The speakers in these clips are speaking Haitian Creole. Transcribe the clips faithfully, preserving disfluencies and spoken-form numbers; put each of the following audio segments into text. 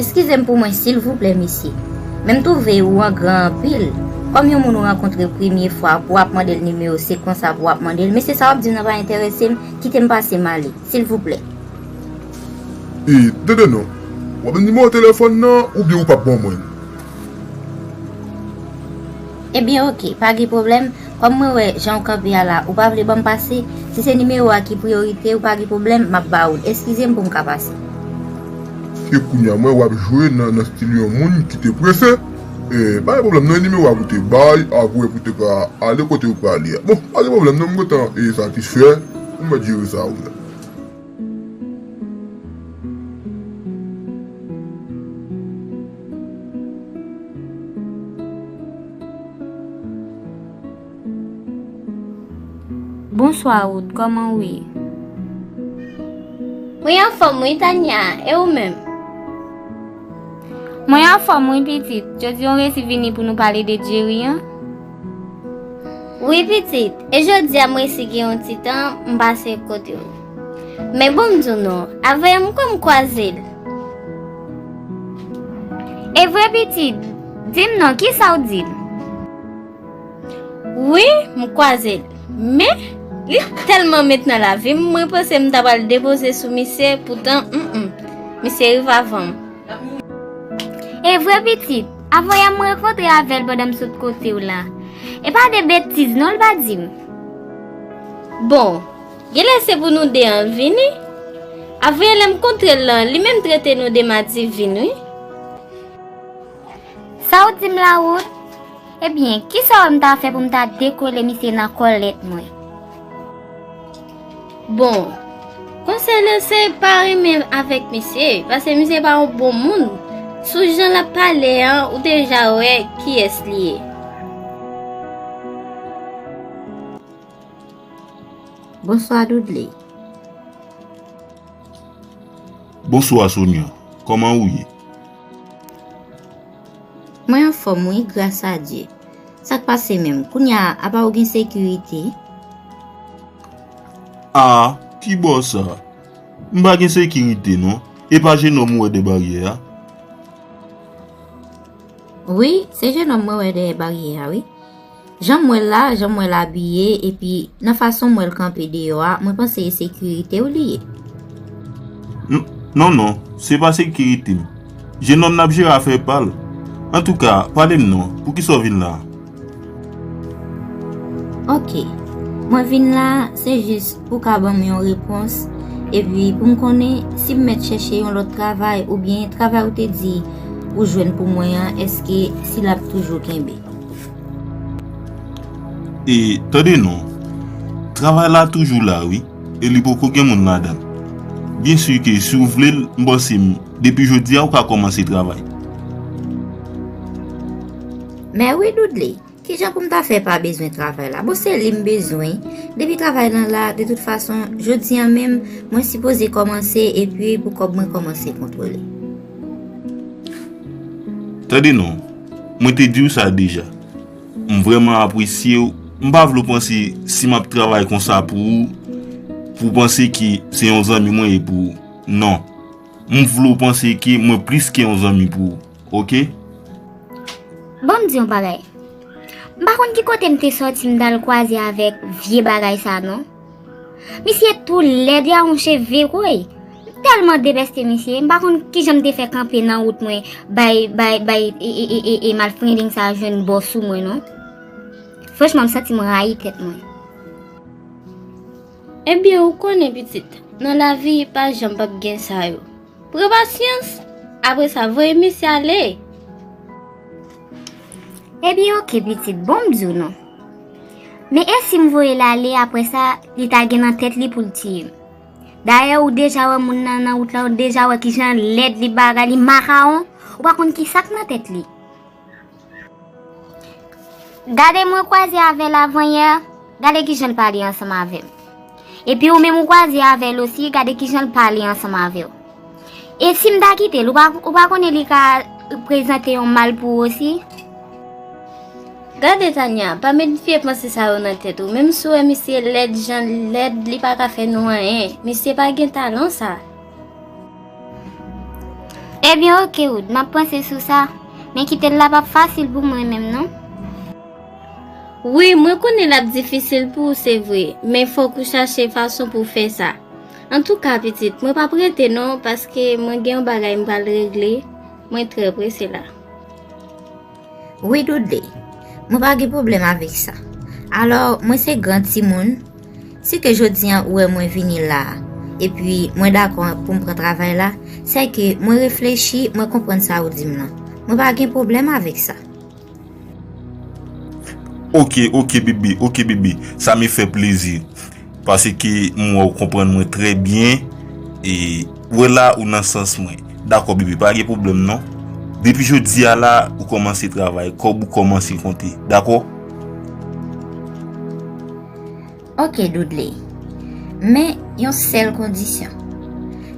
Eskize m pou mwen, silvouplè, mesye. Men m twouve ou an gran anpil. Kòm yon moun ou rankontre premye fwa, pou w ap mande l nimewo, se konsa pou w ap mande l. Mesye, sa w ap di m nan pa enterese m, kite m pase m ale, silvouplè. E, tande non, w ap ban m nimewo telefòn nan oubyen ou p ap ban mwen l? Ebyen, oke, pa gen pwoblèm. Kòm mwen wè jan w kanpe a la, ou pa vle ban m pase, si se nimewo a ki priyorite, ou pa gen pwoblèm, m ap ba ou l. Eskize m pou m ka pase. E kounye a, m wè w ap jwe nan, nan stil yon moun ki te prese. E, pa gen pwoblèm non, e nimewo a pou te bay, apre pou te ka ale kote ou prale a. Bon, pa gen pwoblèm non, m gentan e satisfè, ou mèt jere sa ou menm. Bonswa Wood, kòman ou ye? Mwen anfòm wi Tania, e ou menm? Mwen anfòm wi pitit, jodi a w resi vini pou nou pale de Jerry an? Wi pitit, e jodi a m resi gen yon ti tan m pase kote w. Men bon m di w non, avanyè m kwè m kwaze l. E vre pitit, di m non, kisa w di l? Wi, m kwaze l. Men, li tèlman met nan lavi m, mwen panse m ta pral depoze sou misye, poutan, mm, mm, misye rive avan m. E vre pitit, avanyè m rankontre avè l pandan m sot kote w la. E pa de betiz non l pa di m. Bon, genlè se pou nou de an vini. Avanyè lè m kontre l lan, li menm trete nou de madivin wi. Sa w di m la Wood? Ebyen, kisa w wè m ta fè pou m ta dekole misye nan kòlèt mwen? Bon, konsèy lan se pa renmen avèk misye, paske misye pa yon bon moun. Sou jan l ap pale an, ou deja wè kiyès li ye. Bonswa Dudley. Bonswa Sonia, kòman ou ye? Mwen anfòm wi, gras a Dye. Sa k pase menm? Kounye a, apa ou gen sekirite? A, ki bò sa? M pa gen sekirite non. E pa jenòm ou wè dèyè baryè a? Wi, se jenòm mwen wè dèyè baryè a wi. Jan m wè l la, jan m wè l abiye, epi nan fason m wè l kanpe deyò a, mwen panse e sekirite w li ye. Non, non, se pa sekirite m. Jenòm nan ap jere afè pa l. Antouka, pale m non, poukisa w vin la a? Ok, mwen vin la a, se jis pou w ka ban m yon repons, epi pou m konnen si m mèt chèche yon lòt travay oubyen travay ou te di ou jwenn pou mwen an, èske si l ap toujou kenbe? E, tande non, travay la toujou la wi, e li poko gen moun ladan l. Byen si ke si w vle l, m panse m, depi jodi a ou ka kòmanse travay. Men wi Dudley, kijan pou m ta fè pa bezwen travay la? Bon se li m bezwen, depi travay lan la, de tout fason, jodi a menm, mwen sipoze kòmanse epi pou kòb mwen kòmanse kontwole. Tande non, mwen te di w sa deja. M vrèman apresye w. M pa vle w panse si m ap travay konsa pou ou, pou w panse ke se yon zanmi mwen ye pou ou. Non. M vle w panse ke mwen plis ke yon zanmi pou ou. Oke? Ban m di yon bagay. M pa konn ki kote m te sòti m t al kwaze avèk vye bagay sa non. Misye tou lèd, y a yon cheve kwè. M tèlman depèste misye, m pa konn kijan m te fè kanpe nan wout mwen bay bay bay e e e e e malfrendeng sa jwenn bò sou mwen non. Franchman m santi m rayi tèt mwen. Ebyen ou konnen pitit, nan lavi pa janm p ap gen sa yo. Pran pasyans, apre sa voye misye ale. Ebyen oke pitit, bon m di w non. Men e si m voye l ale apre sa li ta gen nan tèt li pou l tiye m? Dayè ou deja wè moun nan nan wout la, ou deja wè kijan l lèd, li bagay, li makawon, ou pa konn kisa k nan tèt li. Gade mwen kwaze avè l avanyè, gade kijan l pale ansanm avè m. Epi ou menm ou kwaze avè l osi, gade kijan l pale ansanm avè w. E si m ta kite l, ou pa, ou pa konnen li ka prezante yon mal pou ou osi? Gade Tania, pa met vye panse sa yo nan tèt ou. Menm si w wè misye lèd jan l lèd, li pa ka fè nou anyen. Misye pa gen talan sa. Ebyen, oke, Wood, m ap panse sou sa. Men kite l la p ap fasil pou mwen menm, non. Wi, mwen konnen l ap difisil pou ou, se vre, men fòk ou chache fason pou w fè sa. Antouka, pitit, mwen p ap rete non, paske mwen gen yon bagay m pral regle. Mwen trè prese la. Wi, Dudley, mwen pa gen pwoblèm avèk sa. Alò, mwen se gran timoun. Si ke jodi a ou wè mwen vini la a, epi mwen dakò pou m pran travay la, sèke mwen reflechi, mwen konprann sa ou di m lan. Mwen pa gen pwoblèm avèk sa. Ok, ok, bebe, ok, bebe. Sa me fè plezi. Paske m wè ou konprann mwen trè byen. E, wè la ou nan sans mwen. Dakò, bebe, pa gen pwoblèm non. Depi jodi a la, ou kòmanse travay. Kòb ou kòmanse konte. Dakò? Ok, Dudley. Men, yon sèl kondisyon.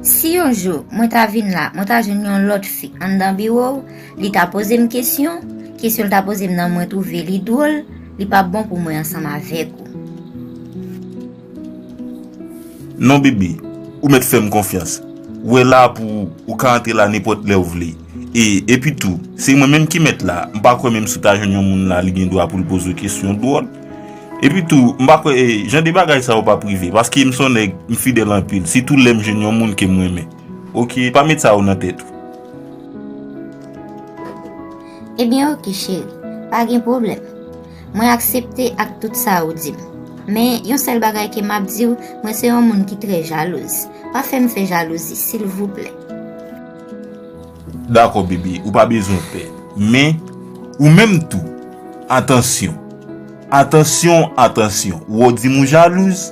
Si yon jou, mwen ta vin la, mwen ta jwenn yon lòt fi anndan biwo w, li ta poze m kesyon, kesyon l ta poze m nan mwen twouve li dwòl, li p ap bon pou mwen ansanm avèk ou. Non, bebe, ou mèt fè m konfyans. Ou wè la pou ou, ou ka antre la nenpòt lè ou vle. E, epi tou, se mwen menm ki mèt la, m pa kwè menm si w ta jwenn yon moun la, li gen dwa pou l poze w kesyon dwòl. Epi tou, m pa kwè, e, jan de bagay sa yo p ap rive, paske m se yon nèg, m fidèl anpil, sitou lè m jwenn yon moun ke m renmen. Ok, pa met sa yo nan tèt ou. Ebyen, ok, cheri, pa gen pwoblèm. Mwen aksepte ak tout sa ou di m. Men, yon sèl bagay ke m ap di w, mwen se yon moun ki trè jalouz. Pa fè m fè jalouzi, silvouplè. Dakò, bebe, ou pa bezwen pè. Men, ou menm tou, atansyon. Atansyon, atansyon. Ou wè w di m ou jalouz,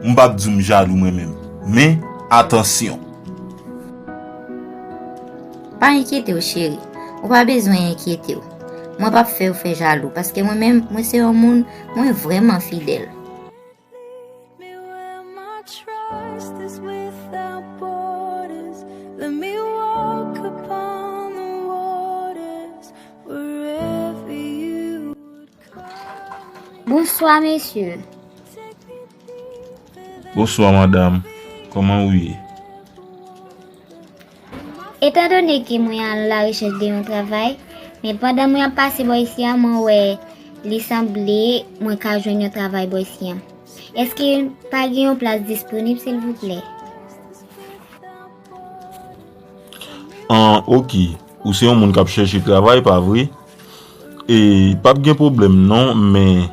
m p ap di w m jalou mwen menm. Men, atansyon. Pa enkyete w, cheri. Ou pa bezwen enkyete w. Mwen p ap fè w fè jalou, paske mwen menm, mwen se yon moun, mwen vrèman fidèl. Bonswa, mesye. Bonswa, madanm. Kòman ou ye? Etandone ke mwen a larechèch de yon travay, men pandan mwen ap pase bò isi a, mwen wè li sanble mwen ka jwenn yon travay bò isi a. Èske pa gen yon plas disponib, silvouplè? An, ok. Ou se yon moun k ap chèche travay, pa vre? E p ap gen pwoblèm non, men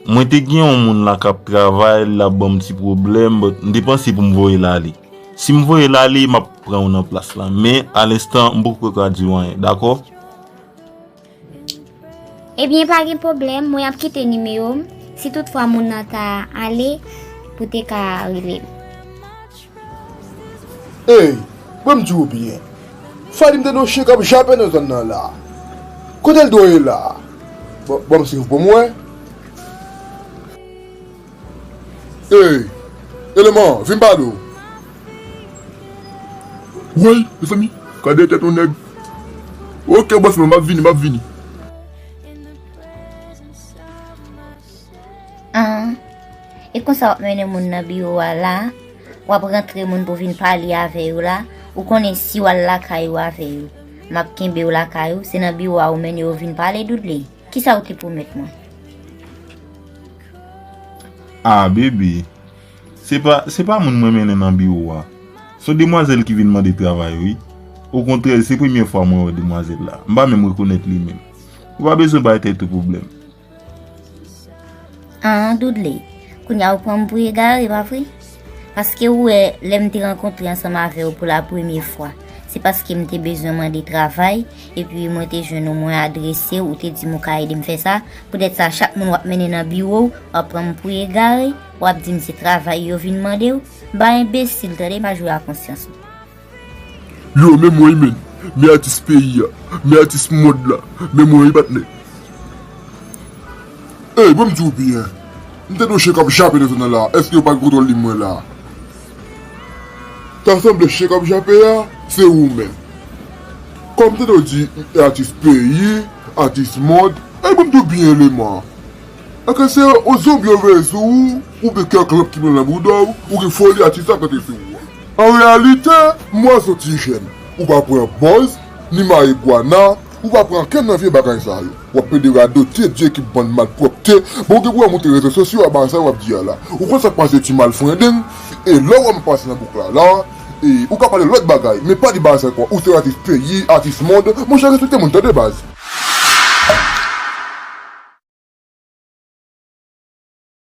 mwen te gen yon moun la k ap travay, l ap ban m ti pwoblèm, but m te panse pou m voye l ale. Si m voye l ale, m ap pran w nan plas la, men alenstan, m poko ka di w anyen, dakò? Ebyen, pa gen pwoblèm, mwen ap kite nimewo m, si toutfwa moun nan ta ale, pou te ka rele m. Ey, ban m di w byen. Fadi m tande yon chen k ap jape nan zòn nan la. Kote l dwe ye la? Ban, ban m swiv pou m wè. Ey, eleman, vin pale w. Woy, mezanmi, gade tèt yon nèg. Ok, bòs mwen, m ap vini, m ap vini. An, e konsa w ap mennen moun nan biwo a la, w ap rantre moun pou vin pale avè yo la, ou konnen si w al lakay ou avè yo, m ap kenbe w lakay ou, se nan biwo a ou mennen yo vin pale, Dudley. Kisa ou te pwomèt mwen? Ah, bebe, se pa, se pa moun mwen mennen nan biwo a. Se yon demwazèl ki vin mande travay, wi. Okontrè, se premye fwa mwen wè demwazèl la. M pa menm rekonèt li menm. Ou pa bezwen bay tèt ou pwoblèm. An, Dudley, kounye a ou pran m pou egare, pa vre? Paske ou wè, lè m te rankontre ansanm avè w pou la premye fwa, se paske m te bezwen mande travay, epi mwen te jwenn ou, mwen adrese w, ou te di m ou ka ede m fè sa. Poutèt sa, chak moun w ap mennen nan biwo w, w ap pran m pou egare, w ap di m se travay yo vin mande w. M pa enbesil, tande, pa jwe ak konsyans ou. Yo, men mwen wi, men. Men atis peyi a. Men atis mond la. Men mwen wi, patnè. Ey, bon, m di w byen. M tande yon chen k ap jape nan zòn nan la. Èske yo pa gen kontwòl li mwen la? Ta sanble chen k ap jape a, se ou menm. Kòm m tande w di, atis peyi, atis mond. Ey, bon, m di w byen, eleman. Anke se yon zonbi yo voye sou ou, oubyen kè kranp ki pran nan bouda w, ou gen foli atis la kante sou ou a. An reyalite, m wè w se yon ti jèn. Ou pa pran bòz, ni marigwana, ou pa pran kenn nan vye bagay sa yo. W ap plede radote di ekip bann malpwòpte, bon, ou gen pou w monte rezo sosyo a bagay sa yo w ap di a la. Ou konn sa k pase ti malfrendeng, e lè w wè m pase nan bouk la la, e ou ka pale lòt bagay, men pa di bagay sa ankò, ou se atis peyi, atis mond, monchè respekte moun tande baz.